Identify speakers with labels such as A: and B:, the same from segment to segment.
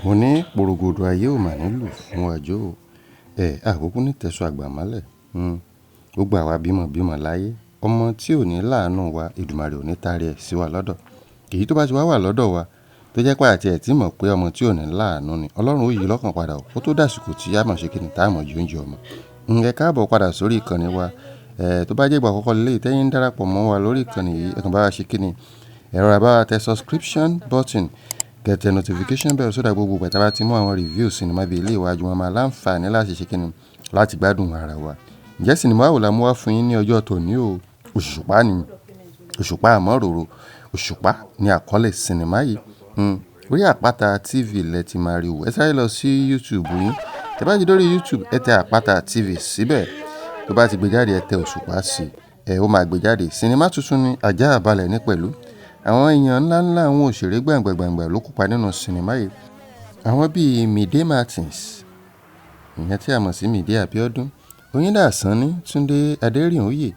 A: Mo ní porogodo ayé ò mà nílù fún wa jó o. Ẹ̀, àkókò ní tẹ̀sán àgbà mọ́lẹ̀. Gbogbo àwa bímọ bímọ láyé. Ọmọ tí ò ní láàánú wa, Èdùmàrè ò ní tarí ẹ sí wa lọ́dọ̀. Èyí tó bá ti wá wà lọ́dọ̀ wa, tó jẹ́ pé àti ẹ̀ tí mọ̀ pé ọmọ tí ò ní láàánú ni, Ọlọ́run ó yí lọ́kàn padà ó tó dàsìkò tí a mọ̀ ṣe kíni tá a mọ̀ jẹ oúnjẹ ọmọ. Ẹ káàbọ̀ padà sórí ìkànnì wa. Ẹ̀, tó bá jẹ́ ìgbà àkọ́kọ́ léleyìí tẹ́yìn ń darapọ̀ mọ́ wa lórí ìkànnì yìí, ẹ kàn bá wa ṣe kíni. Ẹ rọra bá wa tẹ subscription button, kẹ tẹ notification bell so that gbogbo ìgbà tí a bá ti mú àwọn review sinimá bí eléyìí wá, a jọ máa láǹfààní láti ṣe kíni láti gbádùn ara wa. Ǹjẹ́ sinimá wo la mú wá fún yín ní ọjọ́ tòní o? Òṣùpá ni. Òṣùpá àmọ́ròrò. Òṣùpá ni àkọlé sinimá yìí. Orí Àpáta TV lẹ ti máa rí wò. Ẹ sáré lọ sí YouTube yín. Tẹ bá ti dé orí YouTube, ẹ tẹ Àpáta TV síbẹ̀. Tó bá ti gbé jáde, ẹ tẹ Òṣùpá sí i. Ẹ ó máa gbé jáde. Sinimá tuntun ni, ajá balẹ̀ ní pẹ̀lú. Àwọn èèyàn ńlá ńlá, àwọn òṣèré gbàǹgbà gbàǹgbà ló kópa nínú sinimá yìí. Àwọn bíi Mide Martins, ìyẹn tí a mọ̀ sí Mide Abiodun, Oyinda Sanni, Túndé Adérìnóyè,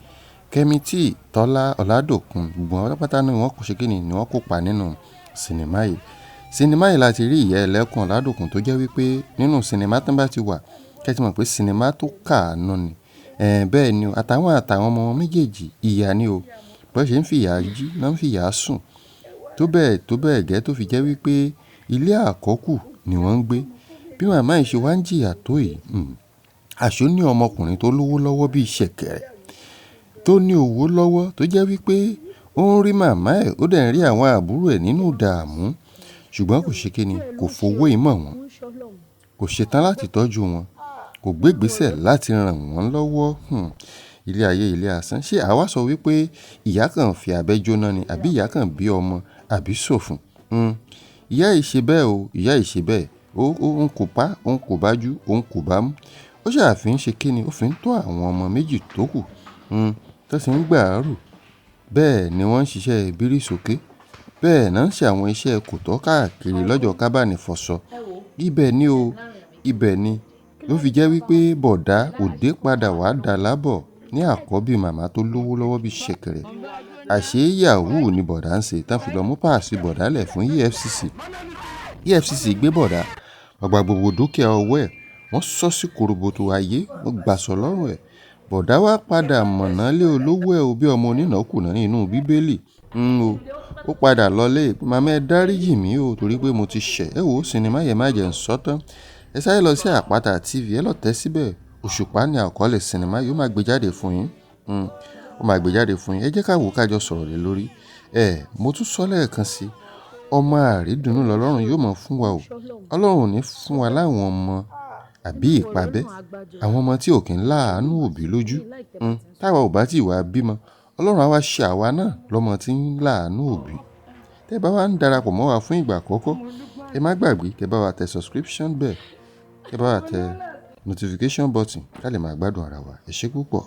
A: Kẹ́mi T, Tọ́lá Ọládòkun, gbogbo wọn pátápátá ni wọ́n kó ṣe kíni ni wọ́n kópa nínú sinimá yìí. Sinimá yìí láti rí ìyá ẹlẹ́kùn Ọládòkun tó jẹ́ wípé nínú sinimá tán bá ti wà, kí ẹ tí mọ̀ pé sinimá tó kàánú ni. Ẹ̀, bẹ́ẹ̀ ni o. Àtàwọn àtàwọn ọmọ méjèèjì, ìyá ni o. Bó ṣe ń fi ìyà jí, náà ń fi ìyà sùn. Tó bẹ́ẹ̀ gẹ́ tó fi jẹ́ wípé ilé àkọ́kù ni wọ́n ń gbé. Bí màmá yìí ṣe wá ń jìyà tó yìí, àṣé ó ní ọmọkùnrin tó lówó lọ́wọ́ bí ìṣẹ̀kẹ̀rẹ̀, tó ní owó lọ́wọ́ tó jẹ́ wípé ó ń rí màmá ẹ̀, ó dẹ̀ ń rí àwọn àbúrò ẹ̀ nínú ìdààmú. Ṣùgbọ́n kò ṣe kíni, kò fowó ìmọ̀ wọn, kò ṣetán láti tọ́jú wọn, kò gbé ìgbésẹ̀ láti ràn wọ́n lọ́wọ́. Ilé ayé ilé asán. Ṣé àwa sọ wípé ìyá kan fi abẹ́ jóná ni àbí ìyá kan bí ọmọ àbí ṣòfò? Ìyá yìí ṣe bẹ́ẹ̀ o, ìyá yìí ṣe bẹ́ẹ̀. Òun kò pa, òun kò bá jú, òun kò bá mú. Ó ṣà fi ń ṣe kíni, ó fi ń tọ́ àwọn ọmọ méjì tó kù. Tó sì ń gbàárù. Bẹ́ẹ̀ ni wọ́n ń ṣiṣẹ́ bírí sókè. Bẹ́ẹ̀ náà ń ṣe àwọn iṣẹ́ kò tọ́ káàkiri lọ́jọ́ kábànì fọṣọ. Ibẹ̀ ni o, ibẹ̀ ni. Ló fi jẹ́ wípé bọ̀dá òde padà wá dà lábọ̀ ní àkọ́bí màmá tó lówó lọ́wọ́ bí ìṣẹ̀kẹ̀rẹ̀. Àṣé yahoo ni bọ̀dá ń ṣe tán fi lọ mú páàsì bọ̀dá lẹ̀ fún EFCC. EFCC gbé bọ̀dá, wọ́n gba gbogbo dúkìá ọwọ́ ẹ̀, wọ́n sọ sí koroboto ayé, wọ́n gbàsọ̀ lọ́rùn ẹ̀. Bọ̀dá wá padà mọ̀nà lé olówó ẹ̀ o bí ọmọ onínàkúnà nínú bíbélì. O. Ó padà lọlé. Màmá ẹ dáríjì mí o torí pé mo ti ṣẹ̀. Ẹ wò sinimá yẹn má jẹ́ ń sọ tán. Ẹ sáré lọ sí Àpáta TV, ẹ lọ tẹ síbẹ̀. Òṣùpá ni àkọlé sinimá yìí ó máa gbé jáde fún yín. Ó máa gbé jáde fún yín. Ẹ jẹ́ ká wò ká jọ sọ̀rọ̀ lé lórí. Ẹ̀, mo tún sọ lẹ́ẹ̀kan sí i. Ọmọ àrídùnnú lọ́lọ́run yóò mọ̀ fún wa o. Ọlọ́run ò ní fún wa láwọn ọmọ àbí ìpàbẹ́. Àwọn ọmọ tí ò kí ń láàánú òbí lójú. Táwa ò bá tí wá bímọ, Ọlọ́run á wá ṣe àwa náà lọ́mọ tí ń láàánú òbí. Tẹ́ bá wá ń darapọ̀ mọ́ wa fún ìgbà àkọ́kọ́, ẹ má gbàgbé kí ẹ bá wa tẹ subscription bell, kí ẹ bá wa tẹ notification button ká lè máa gbádùn ara wa. Ẹ ṣé púpọ̀.